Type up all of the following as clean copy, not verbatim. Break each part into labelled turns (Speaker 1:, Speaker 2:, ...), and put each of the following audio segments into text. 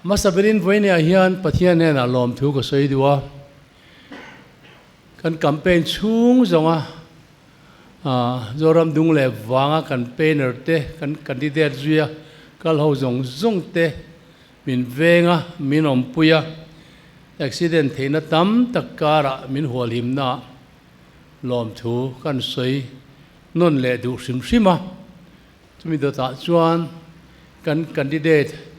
Speaker 1: Hmasa berin vawinia hian Pathian hnenah lawmthu ka sawi duh a, kan campaign chhung zawnga Zoram dung leh vanga kan painer te, kan candidate zuia kal ho zawng zawng te min veng a, min awmpui a, accident theihna tam tak karah min hualhimnaah lawmthu kan sawi nawn leh duh hrim hrim a. Chumi dawtah chuan kan candidate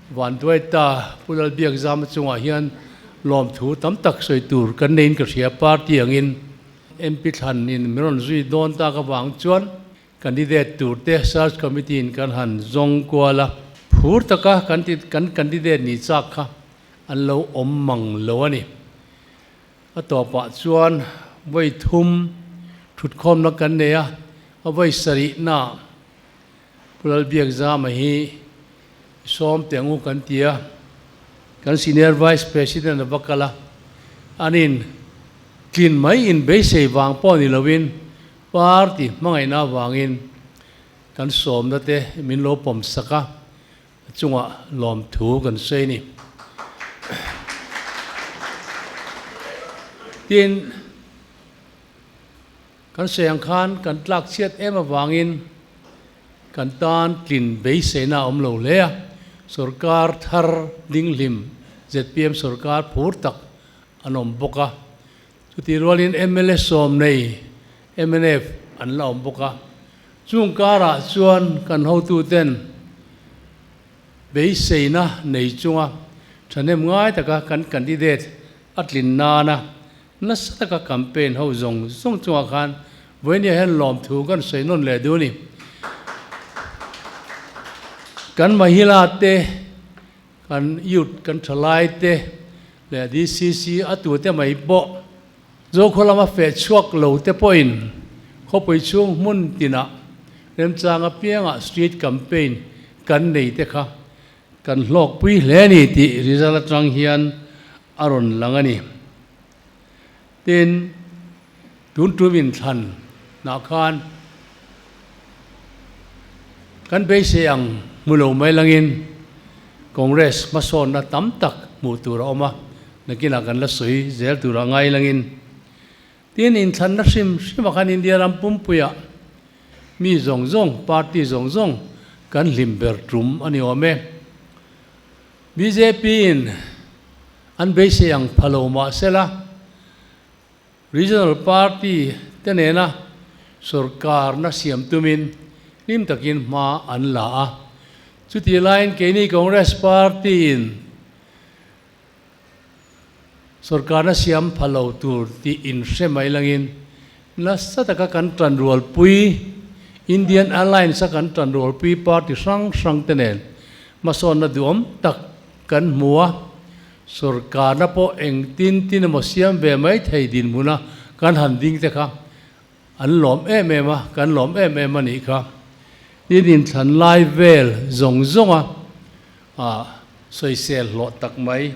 Speaker 1: Vanduaita Pu Lalbiakzama chungah hian lawmthu tam tak sawi tur kan neiin ka hria. Party angin MP thlan in min rawn zui dawn tak avang chuan candidate tur te search committee in kan han zawng kual a. Phur taka kan ti kan candidate ni chak kha an lo awm mang lo a ni. A tawpah chuan vawi thum thutkhawmna kan nei a, a vawi sarihna Pu Lalbiakzama hi sawm teh ang u kan ti a, kan Senior Vice President a va kal a, anin tlin mai in beisei vang pawh ni loin party hmangaihna avangin kan sawmna te min lo pawm sak a, A chungah lawmthu kan sawi a ni. Tin, kan sawi ang khan kan tlak chhiat em avangin kan tan tlin beiseina a awm lo hle a. Sorkar thar dinghlim zpm sorkar phur tak an awm bawk a. Chutih rualin mla sawm nei mnf an la awm bawk a, chung karah chuan kan hotuten beiseina nei chunga thahnem ngai taka kan candidate a tlin nana nasa taka campaign ho zawng zawng chungah khan vawinia hian lawmthu kan sawi nawn leh duh a ni. Kan mahila te Kan youth kan thalai te leh DCC a tute mai pawh Zokhua lama feh chhuak lo te pawhin khawpui chhung hmun tinah remchang apiangah street campaign kan nei te kha kan hlawkpui hle a ni tih result atang hian a rawn lang a ni. Tin, tun tum inthlan nah khan kan beisei ang hmu lo mai langin Congress hmasawnna tam tak hmuh tur a awm a, nakinah kan la sawi zel tur a ngai langin. Tin, inthlanna hrim hrimah khan India ram pumpuiah mi zawng zawng, party zawng zawng kan hlim ber tum a ni awm e. BJP-in an beisei ang pha lo mah sela, Regional Party te nena sorkarna siam tumin hlim takin hma an la a. Chutih laiin keini Congress Party-in sorkarna siam pha lo tur tih inhre mai langin nasa taka kan tanrualpui, Indian Alliance-a kan tanrualpui party hrang hrang te nen hmasawnna duhawm tak kan hmu a, sorkarna pawh engtin tin emaw siam ve mai thei dinhmuna kan han ding te kha an lawm em em a, kan lawm em em a nih kha. Tin, inthlan lai vel zawng zawnga sawisel hlawh tak mai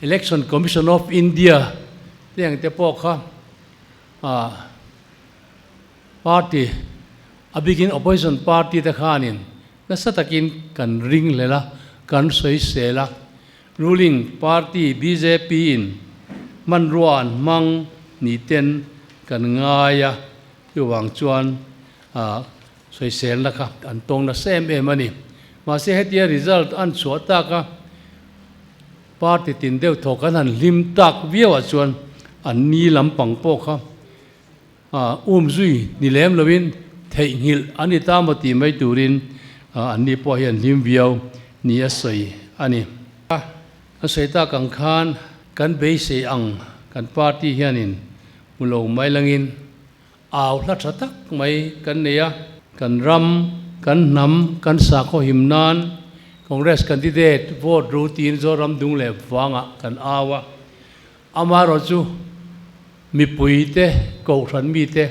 Speaker 1: Election Commission of India te ang te pawh kha party a bikin opposition party te khanin Nasa takin kan ring hlel a, kan sawisel a. Ruling party bjp in hmanrua an hmang ni ten kan ngai a, chuvang chuan sawiselna kha an tawng nasa em em a ni. Mahse hetia result an chhuah tak a, party tin deuh thaw kan han hlim tak viau ah chuan an ni lampang pawh kha Umzui ni lem loin theihnghilh an ni ta maw tih mai turin anni pawh hi an hlim viau ni a sawi a ni. Kan sawi tak ang khan kan beisei ang kan party hianin hmu lo mai langin au hla tha tak mai kan nei a, kan ram, kan hnam, kan sakhaw him nan Congress candidate vote ru tiin Zoram dung leh vangah kan au a, Amaherawhchu, mipuite, kohhran mite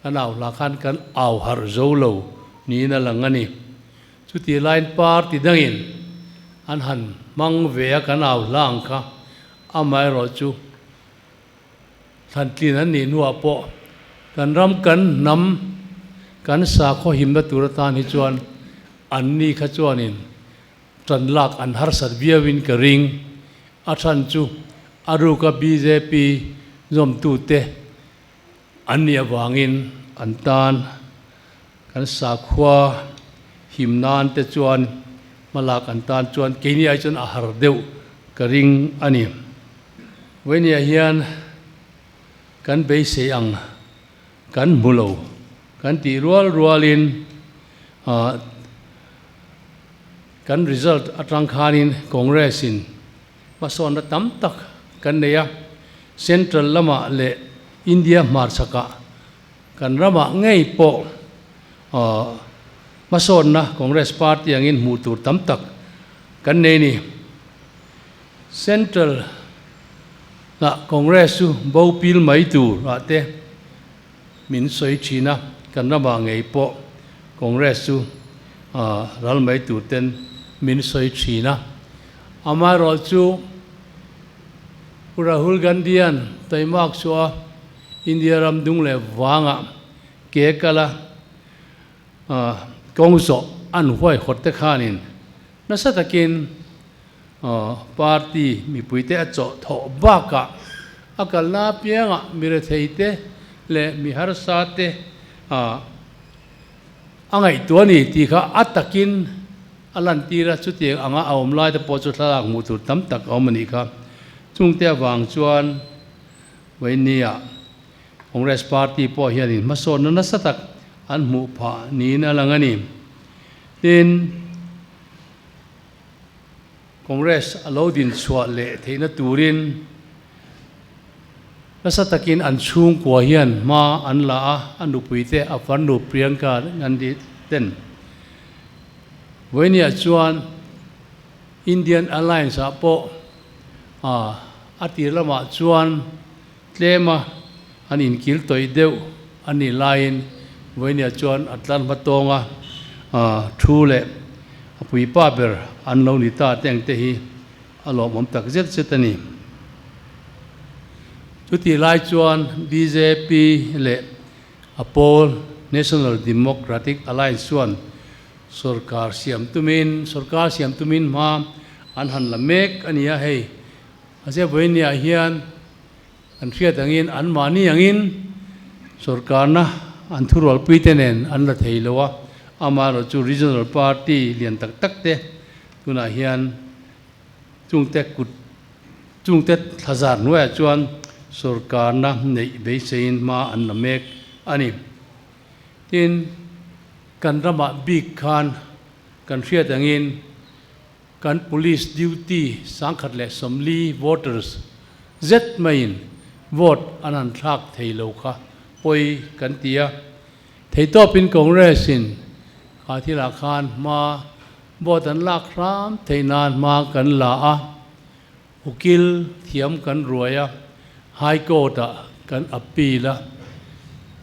Speaker 1: kan au hlah khan kan au harh zo lo niin a lang a ni. Chutih laiin party dangin an han hmang ve a kan au hlah ang kha, amaherawhchu thlantlin an nih hnuah pawh kan ram kan hnam kan sakhaw himna tur atan hi chuan anni kha chuanin. Ṭan lak an harsat viauin ka ring. A chhan chu a ruka bjp zawmtute an nih avangin an tan kan sakhua him nan te chuan hmalak an tan chuan keini ai chuan a har deuh ka ring a ni. Vawinia hian kan beisei ang kan hmu lo kan tih rual rualin Kan result atang khanin Congress in hmasawnna tam tak kan nei a, Central lamah leh India hmarchhakah kan ramah ngei pawh hmasawnna Congress party angin hmuh tur tam tak kan nei ni. Central ah Congress chu bo pil mai tur ah te Min sawi thin a, kan ramah ngei pawh Congress chu ral mai tur ten min sawi thin a. Amaherawh chu Pu Rahul Gandhi-a'n taimak chhuah a India ram dung leh vangah ke kal a kawng zawh an huaihawt te khanin nasa takin Party mipuite a chawh thawh bakah a kalna apiangah mi retheite leh mi harsate a ngaihtuah a ni tih kha a takin a lantir a, chutiang anga a awm laite pawh chu thlalak hmuh tur tam tak a awm a nih kha. Chungte avang chuan Vawinia Congress Party pawh hianin hmasawnna nasa tak an hmuh phah niin a lang a ni. Tin. Congress a lo din chhuah leh theihna turin nasa takin an chhungkua hian hma an la a, a nupuite a farnu Priyanka Gandhi ten Vawinia chuan Indian Alliance ah pawh a tir lamah chuan tlema an inkil tawih deuh a nih laiin Vawinia chuan a tlar hma tawnga thu leh a puipa ber an lo ni ta te ang te hi a lawmawm tak zet zet a ni. Chutih lai chuan bjp leh a pawl National Democratic Alliance chuan sorkar siam tumin sorkar siam tumin hma an han la mek a ni a, hei Mahse Vawinia hian an hriat angin anmahni angin sorkarna an thurualpuite nen an la thei lo a, amaherawh chu regional party lian tak tak te tunah hian chungte kut chungte thlazar hnuaiah chuan sorkarna neih beiseiin hma an la mek a ni. Tin, kan ramah bik khan kan hriat angin Kan police duty 1040 voters zet maiin vote an han thlak thei lo kha pawi kan ti a. Theitawpin Congress in kha thilah khan hma vote an lak hram theih nan hma kan la a, ukil thiam kan ruai a, High Court ah kan appeal a,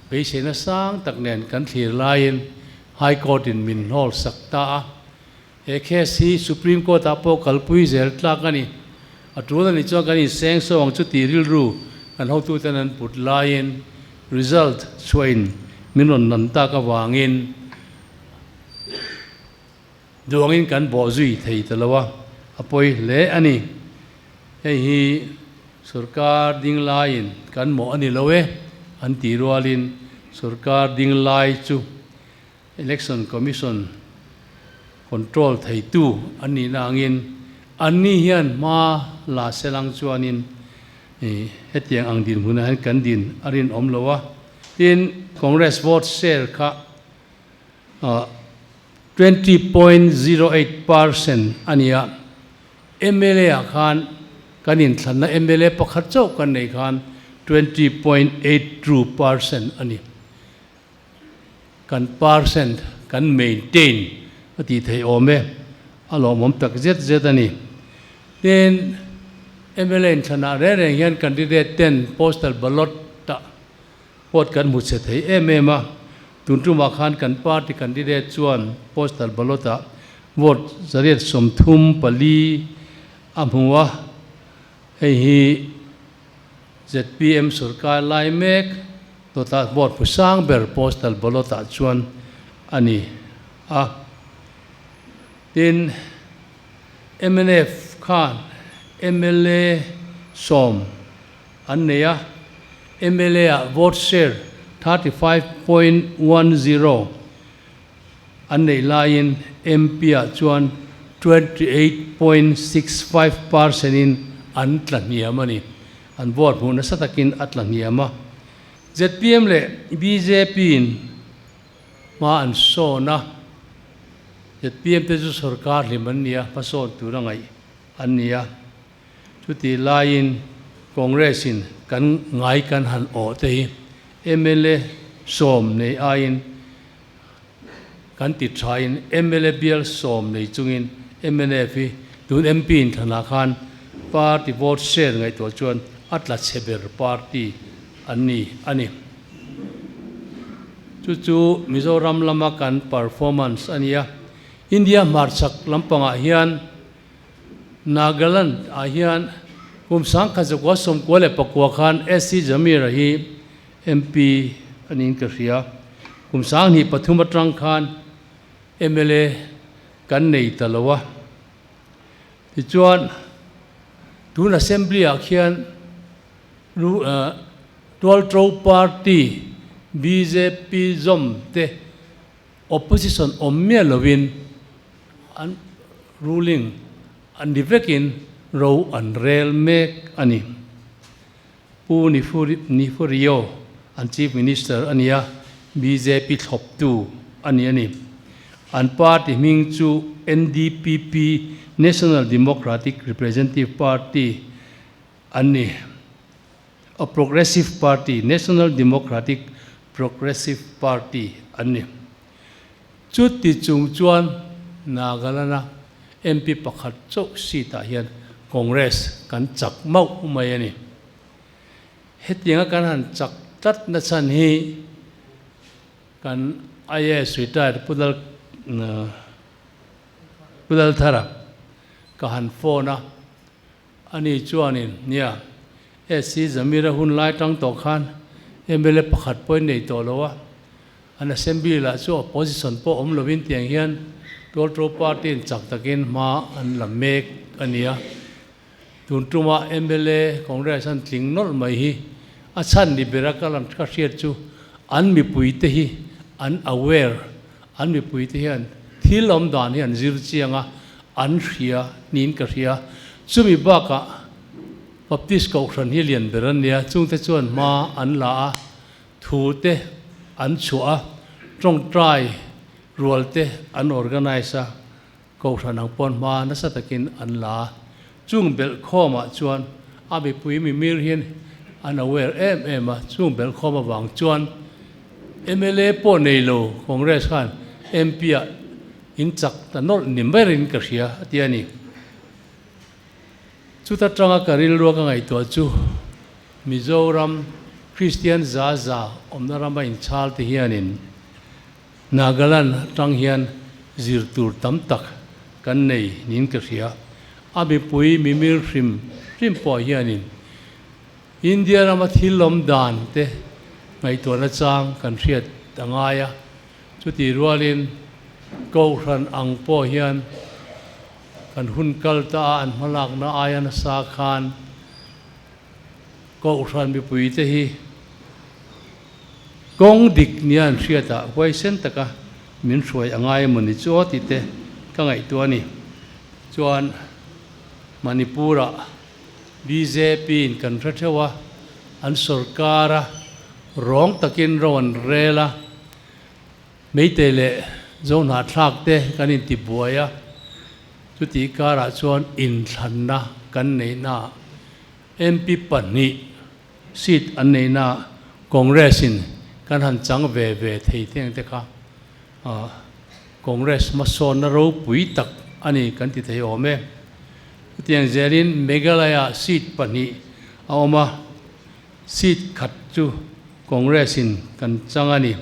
Speaker 1: beiseina sang tak nen kan thlir laiin High Court in min hnawl sak ta a. He case hi Supreme Court ah pawh kalpui zel tlak a ni. A tul a nih chuan kan inseng so ang chu tih rilru kan hotuten an put laiin result chhuahin min rawn nan tak avangin duangin kan bawh zui thei ta lo a, a pawi hle a ni. Hei hi sorkar ding laiin kan mawh a ni lo e an tih rualin sorkar ding lai chu Election Commission control theitu an nihna angin anni hian hma la selang chuanin hetiang ang dinhmunah hian kan din a rinawm lo a. Tin, Congress vote share kha 20.08 percent a ni a, mla ah khan kan inthlanna mla pakhat chauh kan neih khan 20.82 percent a ni. Kan percent kan maintain a tih theih awm e, a lawmawm tak zet zet a ni. Tin, mla inthlanah reng reng hian candidate ten postal ballot ah vote kan hmu chhe thei em em a, tun tumah khan kan party candidate chuan postal ballot ah vote 134 a hmu a, hei hi Zpm sorkar lai mek dawtah vote hmu sang ber postal ballot ah chuan a ni a. Tin, Mnf khan mla sawm an nei a, mla ah vote share 35.10 an neih laiin MP ah chuan 28.65 percent in an tla hniam a ni. An vote hmuh nasa takin a tla hniam a. Zpm leh bjp in hma an sawn a, zpm te chu sorkar hlim an ni a, hmasawn tur a ngaih an ni a. Chutih laiin Congress in kan ngai kan han awh te hi mla sawm nei aiin kan ti thain mla bial sawm nei chungin mnf hi tun MP inthlanah khan party vote share ngaihtuah chuan a tla chhe ber party an ni a ni. Chu chu Mizoram lama kan performance a ni a. India hmarchhak lampangah hian Nagaland ah hian kum 1999 khan SC Jamir-a hi MP a niin ka hria. Kum 2003 atang khan mla kan nei ta lo a. Tichuan tun Assembly ah khian Tualtro Party bjp zawm te Opposition awm miah lovin an ruling an ni vekin ro an rel mek a ni. Pu Nifurio an Chief Minister a ni a, bjp thlawptu a ni a ni. An party hming chu NDPP, National Democratic Representative Party, an ni. A Progressive Party, National Democratic Progressive Party, an ni. Chuti chung chuan Nagaland-a MP pakhat chauh seat-ah hian Congress kan chak mauh mai a ni. Hetianga kan han chak tlat na chhan hi kan IAS retired Pu Lal Pu Lalthara ka han phone a. Ani chuanin, Nia, SC Zamira hun lai tang tawh khan mla pakhat pawhin nei tawh lo a, an Assembly lah chu opposition pawh awm lovin tiang hian Tualtro Party in chak takin hma an la mek a nia. Tun tuma mla Congress an tling nawlh mai hi a chhan ni bera ka lan ka hriat chu an mipuite hi an aware, an mipuite hian thil awm dan hi an zir chiang a, An hria niin ka hria. Chumi bakah Baptist Kohhran hi lian ber an nia, chungte chuan hma an la a, thu te an chhuah a, tawngtai rual te an organise a, Kohhran ang pawn hma nasa takin an la a. Chung belhkhawmah chuan a mipui mimir hian an aware em em a, chung belhkhawm avang chuan mla pawh nei lo Congress khan MP ah In chak ta nawlh ni berin ka hria, a ti a ni. Chuta tanga ka rilrua ka ngaihtuah chu Mizoram Kristian za za awmna rama inchhal te hianin Nagaland atang hian zir tur tam tak kan nei niin ka hria. A mipui mimir hrim hrim pawh hianin India rama thil awm dan te ngaihtuahna chang kan hriat a ngai a. Chutih rualin Kohhran ang pawh hian kan hun kal ta a an hmalakna aia nasa khan Kohhran mipuite hi kawng dik nia an hriatah huaisen taka min hruai a ngai emaw ni chu aw tih te ka ngaihtuah a ni. Chuan Manipur-ah bjp in kan hre theuh a, an sorkar a rawng takin ro an rel a, Meitei leh Zohnahthlak te kan inti buai a, chutih karah chuan inthlanna kan neihnaah MP pahnih seat an neihnaah Congress in kan han chang ve ve thei teng te kha Congress hmasawnna ropui tak a ni kan ti thei awm e. Chutiang zelin Meghalaya seat pahnih a awm a, Seat khat chu Congress in kan chang a ni.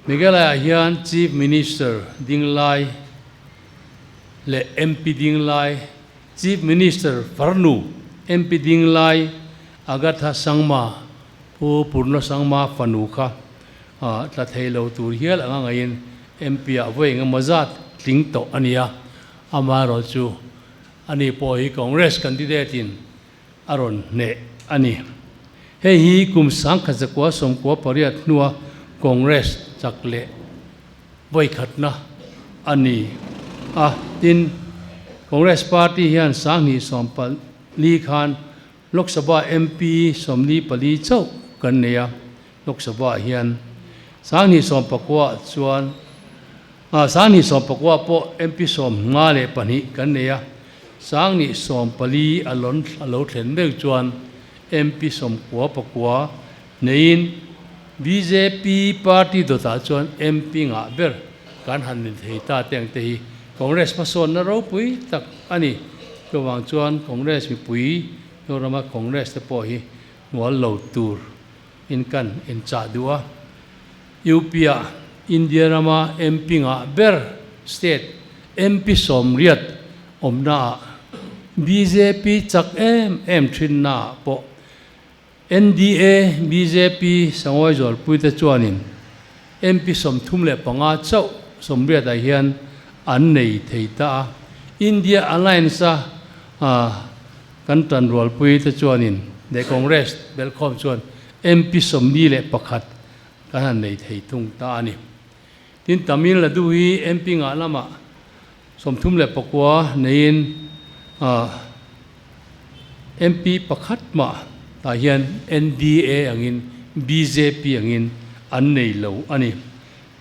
Speaker 1: Meghalaya hian Chief Minister ding lai leh MP ding lai, Chief Minister farnu MP ding lai Agatha Sangma, Pu Purna Sangma fanu kha tla thei lo tur hial anga ngaiin MP ah vawi engemaw zat tling tawh a ni a. Amaherawhchu ani pawh hi Congress candidate in a rawn hneh a ni. Hei hi kum 1998 hnua Congress chak leh vawikhatna a ni a. Tin, Congress party hian 2014 khan Lok Sabha MP 44 chauh kan nei a, Lok Sabha hian 2019 chuan 2019 pawh MP 52 kan nei a, 2014 a lawn a lo thlen meuh chuan MP 99 neiin bjp party dawtah chuan MP ngah ber kan han ni thei ta te ang te hi Congress hmasawnna ropui tak a ni. Chuvang chuan Congress mipui Zorama Congress te pawh hi hnual lo tur in kan inchah duh a. UP ah India rama MP ngah ber state MP 80 awmna ah bjp chak em em thinna ah pawh NDA, bjp Sangawi Zawlpuite chuanin MP 35 chauh 80 ah hian an nei thei ta a. India Alliance a kan tanrualpuite chuanin leh Congress belhkhawm chuan MP 41 kan han nei thei thung ta a ni. Tin, Tamil Nadu hi MP ngah lamah 39 neiin MP pakhat mah tah hian NDA angin bjp angin an nei lo a ni.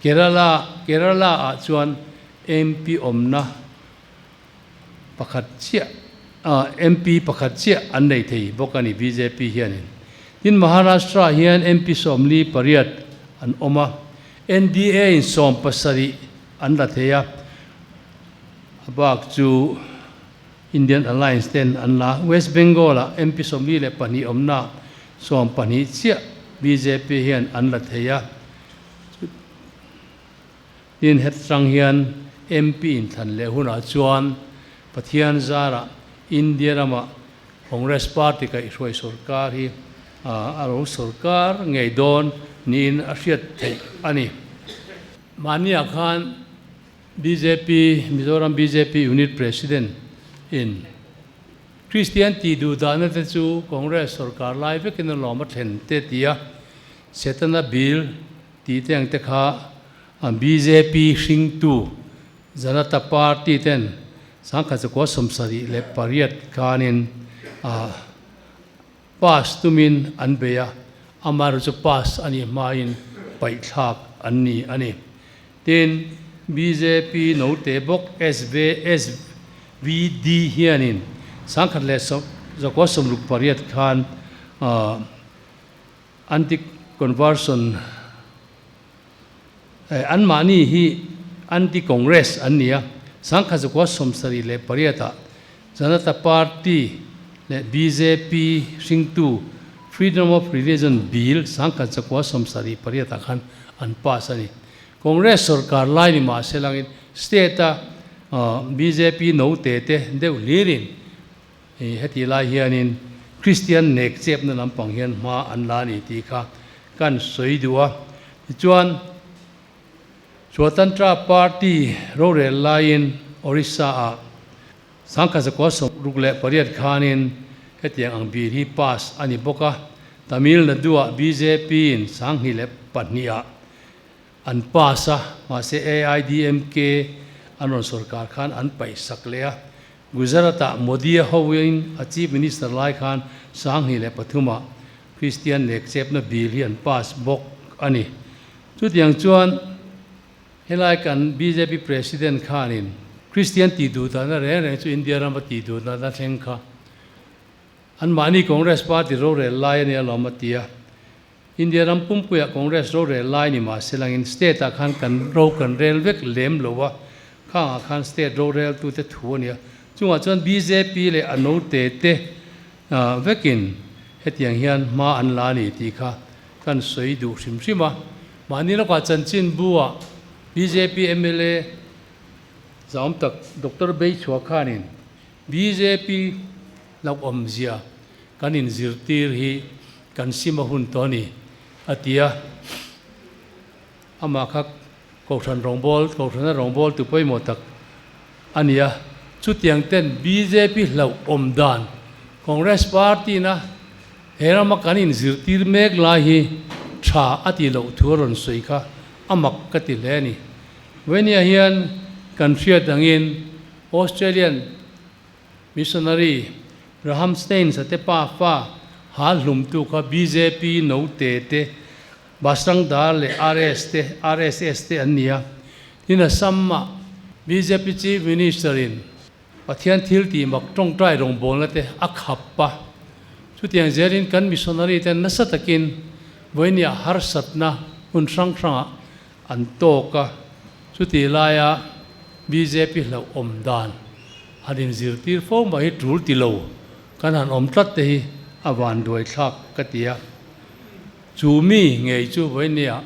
Speaker 1: Kerala Kerala ah chuan MP awmna pakhat chiah MP pakhat chiah an nei thei bawk a ni bjp hianin. Tin Maharashtra ah hian MP 48 an awm a, NDA in 17 an la thei a, a bak chu Indian Alliance ten an la. West Bengal ah MP 42 awmna 12 chiah bjp hian an la thei a. Tin hetang hian MP inthlan leh hunah chuan Pathian zarah India rama Congress party kaihhruai sorkar hi a lo sorkar ngei dawn niin a hriat theih a ni. Mahniah khan bjp Mizoram bjp Unit President in Kristian tih duh dahna te chu Congress sorkar lai vekin a lawm a thlen te ti a, Setana bill tih te ang te kha bjp hringtu Janata Party ten 1978 khanin pass tumin an bei a, amaherawhchu chu pass a nih hmain paihthlak an ni a ni. Tin, bjp note bawk SVD hianin 1968 khan anti-conversion Anmahni hi anti-Congress an ni a, 1978 ah Janata Party leh bjp hringtu Freedom of Religion Bill 1978 ah khan an pass a ni. Congress sorkar lai ni mah se langin state a bjp note te deuh hlirin Hetih lai hianin Kristian nek chepna lampang hian hma an la a ni tih kha kan sawi duh a. Tichuan, Swatantra Party rorel laiin Orissa-ah 1968 khanin hetiang ang bill hi pass a ni bawk a. Tamil Nadu-ah BJP-in 2002-ah an pass a, mahse AIDMK an rawn sorkar khan an paihsak leh a. Gujarat-ah Modi-a hoin a Chief Minister lai khan 2003-ah Kristian lekchepna bill hi an pass bawk a ni. Chutiang chuan helai kan bjp President khanin Kristian tih duh dahna reng reng chu India rama tih duh dahna thleng kha anmahni Congress party rorel lai a nia lawm a ti a. India ram pumpuiah Congress rorel lai ni mah se langin state ah khan kan ro kan rel vek lem lo a, khangah khan state rorel tute thu a nia. Chungah chuan bjp leh a note te vekin hetiang hian hma an la a ni tih kha kan sawi duh hrim hrim a. Mahni lawkah chanchin bu ah bjp mla zahawm tak Doctor Beichhua khanin bjp hlauhawmzia kan inzirtir hi kan sim a hun tawh a ni, a ti a. Amah kha Kohhran rawngbâwl, Kohhrana rawngbâwl tu pawimawh tak a ni a. Chutiang ten bjp hlauh awm dan Congress party na he rama kan inzirtir mek lai hi tha a tih loh thu a rawn sawi kha a mak ka ti hle a ni. Venia hian kan hriat angin Australian Missionary Graham Staines a te pa fa hal hlumtu kha bjp note te Bajrang Dal leh RS te RSS te an ni a. Tin Assam-ah bjp Chief Minister-in Pathian thil tih mak tawngtai rawngbawlna te a khap a. Chutiang zelin kan missionary ten nasa takin vawinia harsatna hmun hrang hrangah an tawk a. Chutih laia bjp hlauh awm dan han inzirtir fo mai hi tul ti lo kan han awm tlat te hi a vanduai thlak ka ti a. Chu mi ngei chu vawinia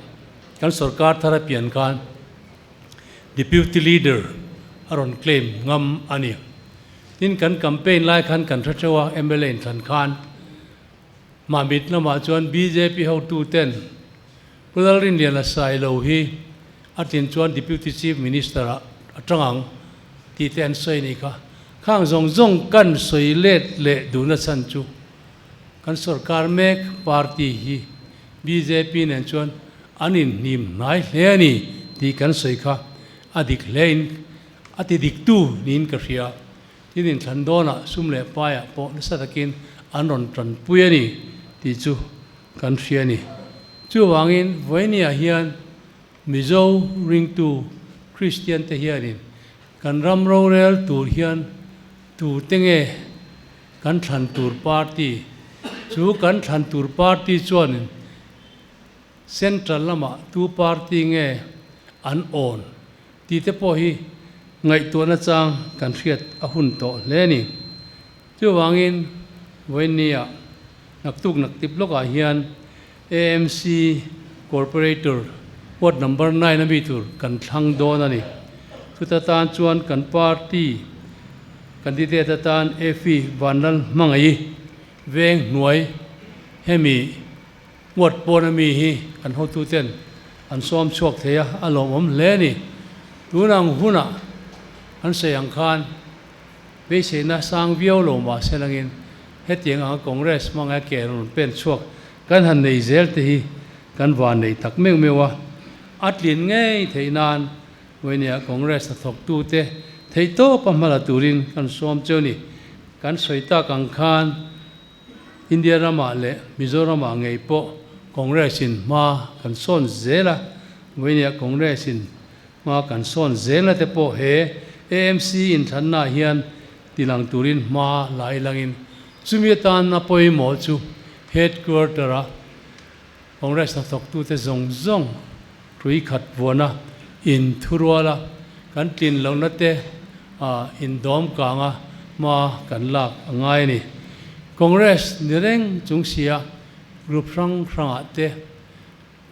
Speaker 1: kan sorkar thar a pian khan Deputy Leader a rawn claim ngam a ni. Tin, kan campaign lai khan kan hre theuh a, mla inthlan khan Mamit lamah chuan bjp hotu ten Pu Lalrinliana Sailo hi a tlin chuan Deputy Chief Minister ah a tang ang tih te an sawi a nih kha. Khang zawng zawng kan sawi let leh duhna chhan chu kan sorkar mek party hi bjp nen chuan an inhnim hnai hle a ni tih kan sawi kha a dik hle in a ti dik tu niin ka hria. Tin inthlan dawnah sum leh paiah pawh nasa takin an rawn tanpui a ni tih chu kan hria a ni. Chuvangin vawinia hian Mizo ringtu Kristian te hianin kan ram rorel tur hian tute nge kan thlan tur party chu kan thlan tur party chuanin Central lamah tu party nge an awn tih te pawh hi ngaihtuahna chang kan hriat a hun tawh hle a ni. Chuvangin vawinia naktuk naktip lawkah hian AMC Corporator ward number nine a mi tur kan thlang dawn a ni. Chuta tan chuan kan party candidate atan Effie Vanlal Hmangaih veng hnuai hemi Ward pawn a mi hi kan hotuten an sawm chhuak thei a, a lawmawm hle a ni. Tun ang hunah an sawi ang khan beiseina sang viau lo mah se langin hetiang anga Congress hmangaia ke rawn pen chhuak kan han nei zel te hi kan van nei tak meuh meuh a. A tlin ngei theih nan vawinia Congress hnathawktute theihtawpa hmala turin kan sawm cheu ni. Kan sawi tak ang khan India ramah leh Mizoramah ngei pawh Congress in hma kan sawn zel a, vawinia Congress in hma kan sawn zelna te pawh he AMC inthlanna ah hian tilang turin hma la ilangin chumi atana pawimawh chu Headquarter a Congress hnathawktute zawng zawng hrui khat vuana inthuruala kan tlin lohna te indawm kanga hma kan lak a ngai a ni. Congress ni reng chung sia group hrang hrangah te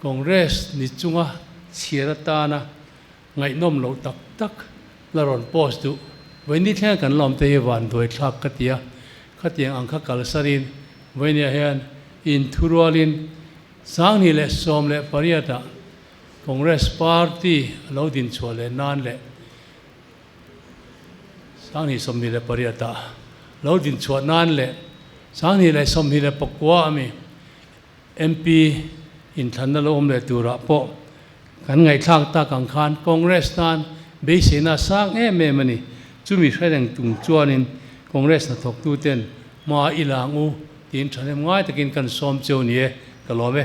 Speaker 1: Congress ni chunga chhiar atana Ngaihnawm loh tak tak la rawn post duh. Vawiini thlenga kan lawm te hi van duai thlak ka ti a, khatiang ang kha kal sarin vawinia hian inthurualin 2018 ah Congress party a lo din chhuah leh nan leh 2028 ah lo din chhuah nan leh 2029 a mi MP inthlanna lo awm leh turah pawh kan ngaihthlak tak ang khan Congress tan beiseina a sang em em a ni. Chumi hre reng tung chuanin Congress hnathawktuten hma i lang u tiin thahnem ngai takin kan sawm cheu ni e, ka lawm e.